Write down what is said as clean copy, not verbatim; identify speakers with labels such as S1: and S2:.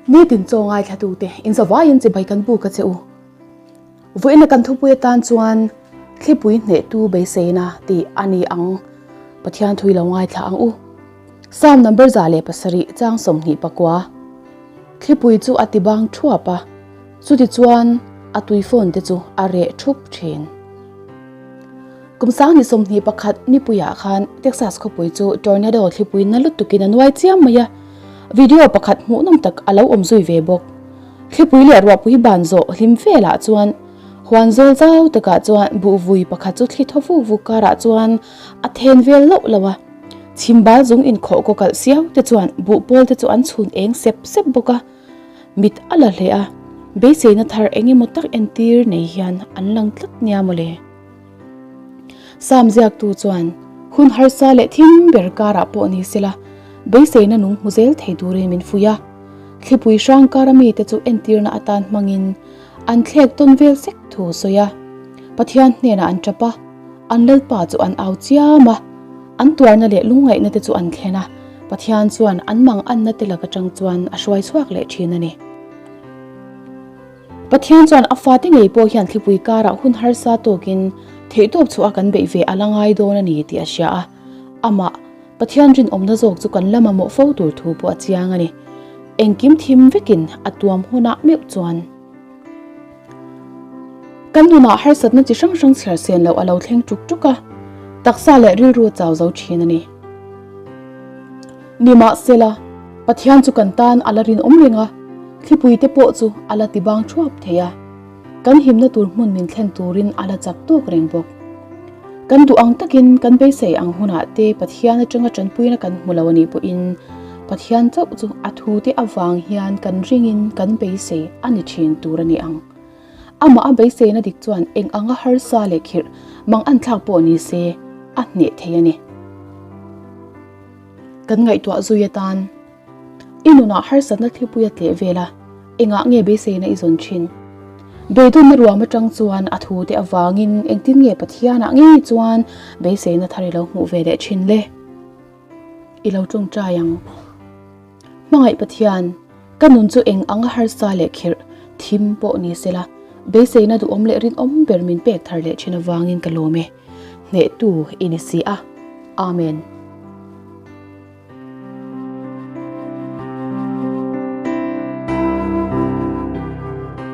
S1: Nitin chaw ngaithlatute inzavaiin chibai kan buk a che u. Vawiina kan thupui atan chuan thlipui hnehtu beiseina tih a ni ang. Pathian thui lo ngaithla ang u. Psalm number 107 chang 24. Thlipui chu a tibang thuap a, chutichuan a tui phone te chu a reh thup thin. Kum sang ni 21 nipuiah khan Texas khawpui chu tornado thlipui na lutukin a nuai chiam mai a, video pakhat hmuhnawm tak a lo awm zui ve bawk. Thlipui leh ruahpui ban zawh hlim velah chuan huan zawl zau takah chuan buhvui pakhat chu thli thaw vuk vuk karah chuan a then vel loh lo a. Chhimbal zung inkhawh kaw kalh siau te chuan buhpawl te chu an chhun eng sep sep bawk a. Mit a la hle a, beiseina thar eng emaw tak entir nei hian an lang tlat nia mawle. Sam ziaktu chuan hun harsa leh thim ber karah pawh ni sela, beiseina nung hmu zel thei turin min fuih a. Thlipui hrang kara mite chu entirna atan hmangin an thlek tawn vel sek thu a sawi a. Pathian hnenah an tap a, an Lalpa chu an au chiam a, an tuarna leh lungngaihna te chu an thlen a, Pathian chuan an mang anna te lak atang chuan a hruai chhuak leh thin a ni. Pathian chuan a fate ngei pawh hian thlipui karah hun harsa tawkin theihtawp chhuah a kan beih ve a la ngai dawn a ni tih a hria a. Amah, Pathian rinawmna zawk chu kan la mamawh fo tur thu pawh a chiang a ni. Engkim thim vekin a tuam hunah meuh chuan. Kan nunah harsatna chi hrang hrang chhiar sen loh a lo thleng tuk tuk a, taksa leh rilru a chau zo thin a ni. Nimahsela, Pathian chu kan tan a la rinawm reng a, thlipui te pawh chu a la tibang thuap thei a, kan himna tur hmun min thlen turin a la chak tawk reng bawk. Kan duh ang takin kan beisei ang hunah te Pathian atanga tanpuina kan hmu lo a nih pawhin Pathian chauh chu a thute avang hian kan ringin kan beisei a ni thin tur a ni ang. Amah a beiseina dik chuan eng anga harsa leh khirh mang an thlak pawh ni se a hneh thei a ni. Kan ngaihtuah zui atan I nunah harsatna thlipui a tleh vel a, engah nge beiseina i zawn thin? Beidawnna ruam atang chuan a thu te avangin engtin nge Pathianah ngei chuan beiseina thar i lo hmuh ve leh thin le? I lo tawngtai ang. Hmangaih Pathian, ka nun chu eng anga harsa leh khirh thim pawh ni sela, beiseina duhawm leh rinawm ber min pek thar leh thin avangin ka lawm e. Hnehtu i ni si a. Amen.